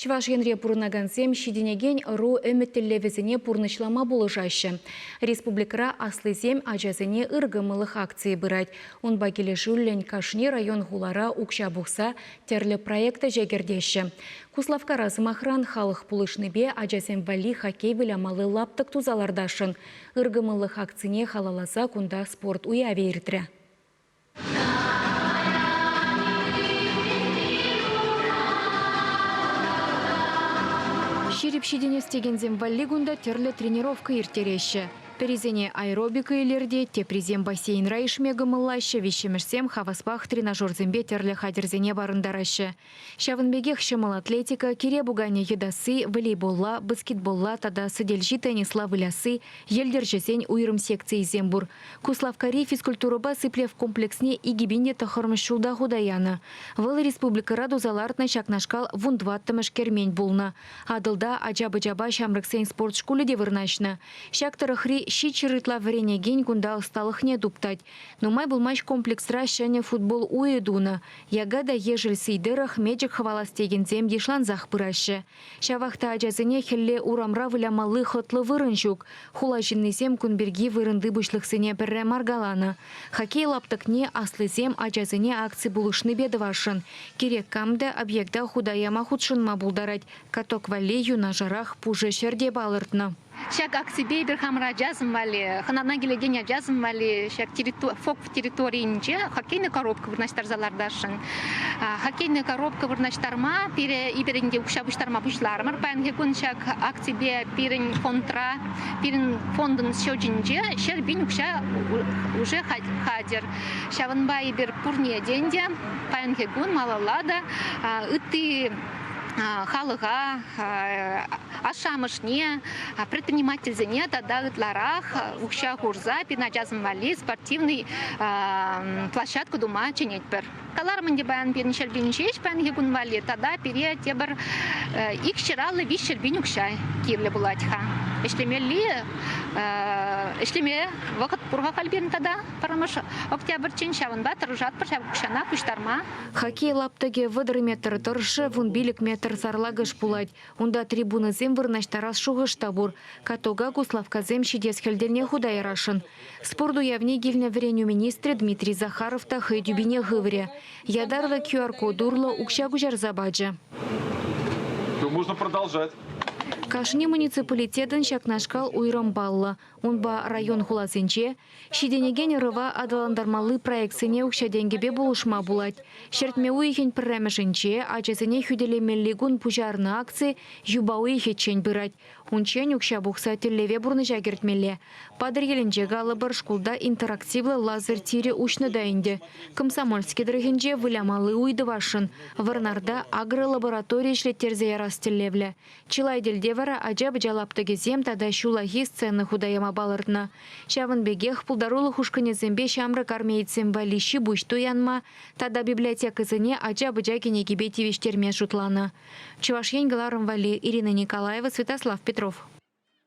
Чӑваш Енре пурӑнакансем ҫитӗнекен ӑру ӗмӗт-тӗллевӗсене пурнӑҫлама пулӑшаҫҫӗ. Республикӑра аслисем ачасене ыркӑмӑллӑх акцийӗ пырать. Унпа килӗшӳллӗн кашни район-хулара укҫа пухса тӗрлӗ проект ӗҫе кӗртеҫҫӗ. Куславккара, сӑмахран, халӑх пулӑшнипе ачасем валли хоккей вылямалли лаптӑк туса лартасшӑн. Ыркӑмӑллӑх акцине халалласа кунта спорт уявӗ иртрӗ. Ҫирӗп ҫитӗнес текенсем валли кунта тӗрлӗ тренировка ирттереҫҫӗ. Пӗрисене аэробика илӗртет, теприсем бассейнра ишме кӑмӑллаҫҫӗ, виҫҫӗмӗшсем хаваспах тренажерсемпе тӗрлӗ хатӗрсене парӑнтараҫҫӗ. Ҫавӑн пекех ҫӑмӑл атлетика, кире пуканӗ йӑтасси, волейболла, баскетболла тата сӗтелҫи теннисла вылясси, йӗлтӗрҫӗсен уйрӑм секцийӗсем пур. Куславккари физкультурӑпа сиплев комплексне 2009 ҫулта хута янӑ. Вӑл республикӑра туса лартнӑ ҫакнашкал вунтӑваттӑмӗш кермен пулнӑ. Атӑлта ача-пӑчапа ҫамрӑксен спорт шкулӗ те вырнаҫнӑ. Ҫак тӑрӑхри 700 ытла вӗренекен кунта ӑсталӑхне туптать. Нумай пулмасть комплексра ҫӗнӗ футбол уйӗ тунӑ. Яка та ешӗл сий тӑрӑх мечӗк хӑвалас текенсем йышлансах пыраҫҫӗ. Ҫавах та ачасене хӗлле урамра вылямалли хӑтлӑ вырӑн ҫук. Хула ҫыннисем кун пирки вырӑнти пуҫлӑхсене пӗрре мар каланӑ. Хоккей лаптӑкне аслисем ачасене акци пулӑшнипе тӑвасшӑн. Кирек кам та объекта хута яма хутшӑнма пултарать. Каток валли юнашарах пушӑ ҫӗр те палӑртнӑ. Ҫак акципе эпир хамӑр ачасем валли, хӑнана килекен ачасем валли ҫак ФОК территорийӗнче хоккейная коробка вырнаҫтарса лартасшӑн. Хоккейная коробка вырнаҫтарма пире эпир ӗнтӗ укҫа пуҫтарма пуҫларӑмӑр. Паянхи кун ҫак акципе пирӗн фондра, пирӗн фондӑн счечӗнче 100 000 укҫа уже хатӗр. Ҫавӑнпа эпир пурне те ӗнтӗ паянхи кун малалла та ытти халӑха, ашшӗ-амӑшне, предпринимательсене тата ытларах укҫа хурса пирӗн ачасем валли спортивный площадка тума чӗнетпӗр. Каларӑм ӗнтӗ паян пирӗн 100 000 ҫеҫ паянхи кун валли тата пире тепӗр 250 300 000 укҫа кирлӗ пулать-ха. Ӗҫлемелли ӗҫлеме вӑхӑт пур-ха халь пирӗн тата. Пӗрремӗш октябрьччен ҫавӑнпа тӑрӑшатпӑр ҫав укҫана пуҫтарма. Хоккей лаптӑкӗ 30 метр тӑршшӗ, 15 метр сарлакӑш пулать. Унта трибунӑсем вырнаҫтарас шухӑш та пур. Катока куславккасем ҫитес хӗл тӗлне хута ярасшӑн. Спорт уявне килнӗ вӗренӳ министрӗ Дмитрий Захаров та хӑй тӳпине хыврӗ. Ятарлӑ QR-код урлӑ укҫа куҫарса пачӗ. Можно продолжать. Кашни муниципалитетӑн ҫакнашкал уйрӑм паллӑ. Унпа район-хуласенче ҫитӗнекен ӑрӑва аталантармалли проектсене укҫа-тенкӗпе пулӑшма пулать. Ҫӗртме уйӑхӗн пӗрремӗшӗнче ачасене хӳтӗлемелли кун пуҫарнӑ акци юпа уйӑхӗччен пырать. Унччен укҫа пухса тӗллеве пурнӑҫа кӗртмелле. Патӑрьелӗнче, калӑпӑр, шкулта интерактивлӑ лазер тирӗ уҫнӑ та ӗнтӗ. Комсомольски тӑрӑхӗнче вылямалли уй тӑвасшӑн. Вӑрнарта агролаборатори ӗҫлеттерсе ярас тӗллевлӗ. Чылай тӗлте вара ача-пӑча лаптӑкӗсем тата ҫуллахи сцена хута яма палӑртнӑ. Ҫавӑн пекех пултарулӑх ушкӑнӗсемпе ҫамрӑк армеецсем валли ҫи-пуҫ туянма тата библиотекӑсене ача-пӑча кӗнекипе тивӗҫтерме шутланӑ. Чӑваш Ен кӑларӑм валли Ирина Николаева, Святослав Петров.